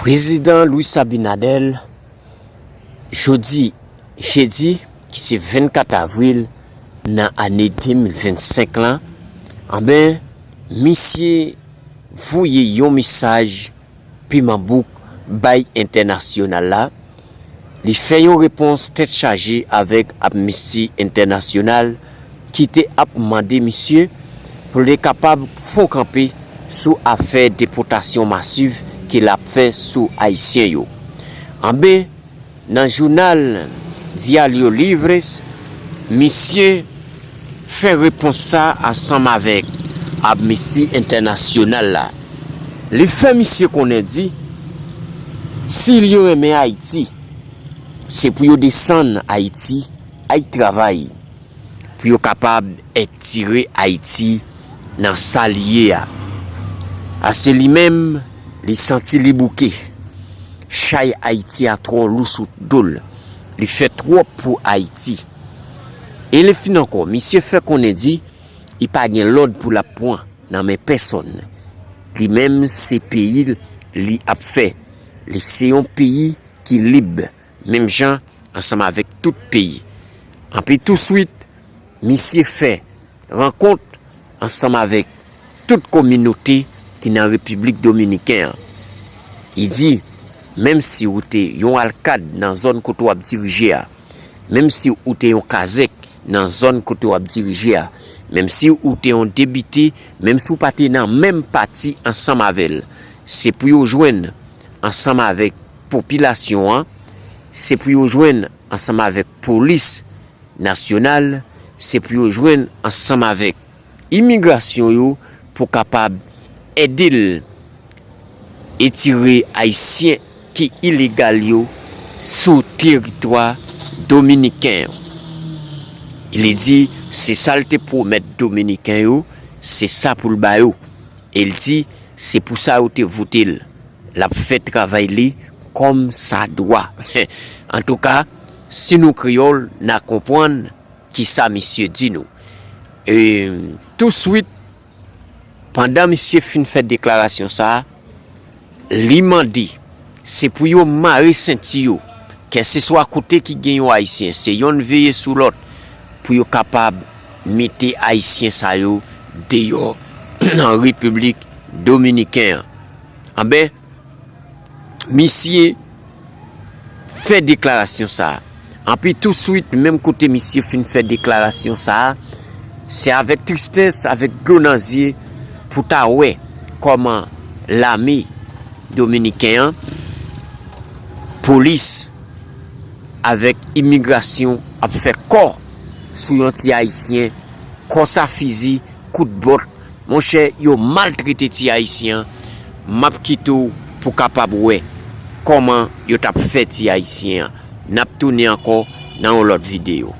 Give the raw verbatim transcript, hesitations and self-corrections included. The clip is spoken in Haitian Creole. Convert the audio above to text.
Prezidan Luis Abinader, jodi, jedi, ki se vennkat avril nan ane de mil vennsenk lan, anben, misye voye yon mesaj piman bouk bay entènasyonal la. Li fè yon repons tèt chaje avèk Amnesty International ki te ap mande misye pou l te kapab fon kanpe sou afè depòtasyon masiv ke l ap fè sou Ayisyen yo. Anben, nan jounal Diario Libres, misye fè repons sa ansanm avèk Amnesty International la. Li fè misye konnen di, si yo renmen Ayiti, se pou yo desann Ayiti, al travay, pou yo kapab etire Ayiti nan sa li ye a. Paske li menm, li santi li bouke. Chay Ayiti a twò lou sou do l. Li fè twòp pou Ayiti. E li fin ankò, misye fè konnen di, li pa gen lòd pou l ap pran nan men pèsonn. Li menm se peyi l li ap fè. Li se yon peyi ki lib, menm jan ansanm avèk tout peyi. Anpi touswit, misye fè rankont ansanm avèk tout kominote ki nan Repiblik Dominiken an. Li di, menm si ou te yon alkad nan zòn kote w ap dirije a, menm si ou te yon kazèk nan zòn kote w ap dirije a, menm si ou te yon depite, menm si w pa te nan menm pati ansanm avè l, se pou yo jwenn ansanm avèk popilasyon an, se pou yo jwenn ansanm avèk polis nasyonal, se pou yo jwenn ansanm avèk imigrasyon yo pou kapab ede l etire Ayisyen ki ilegal yo sou teritwa dominiken an. Li di, se sa l te pwomèt Dominiken yo, se sa pou l ba yo. E l di, se pou sa yo te vote l. L ap fè travay li kòm sa dwa. Antouka, si nou kreyòl, n a konprann kisa misye di nou. E, touswit, pandan misye fin fè deklarasyon sa a, li mande, se pou yo mare senti yo, kèlkeswa kote ki gen yon Ayisyen, se yonn veye sou lòt, pou yo kapab mete Ayisyen sa yo deyò nan Repiblik Dominiken an. Anben, misye fè deklarasyon sa a. Anpi touswit, menm kote misye fin fè deklarasyon sa a, se avèk tristès, avèk dlo nan zye, pou ta wè kòman lame dominiken an, polis avèk imigrasyon ap fè kò sou yon ti Ayisyen, kò sa fizi, kout bòt, monchè, yo maltrete ti Ayisyen an. M ap kite w pou w kapab wè kòman yo t ap fè ti Ayisyen an. N ap tounen ankò nan yon lòt videyo.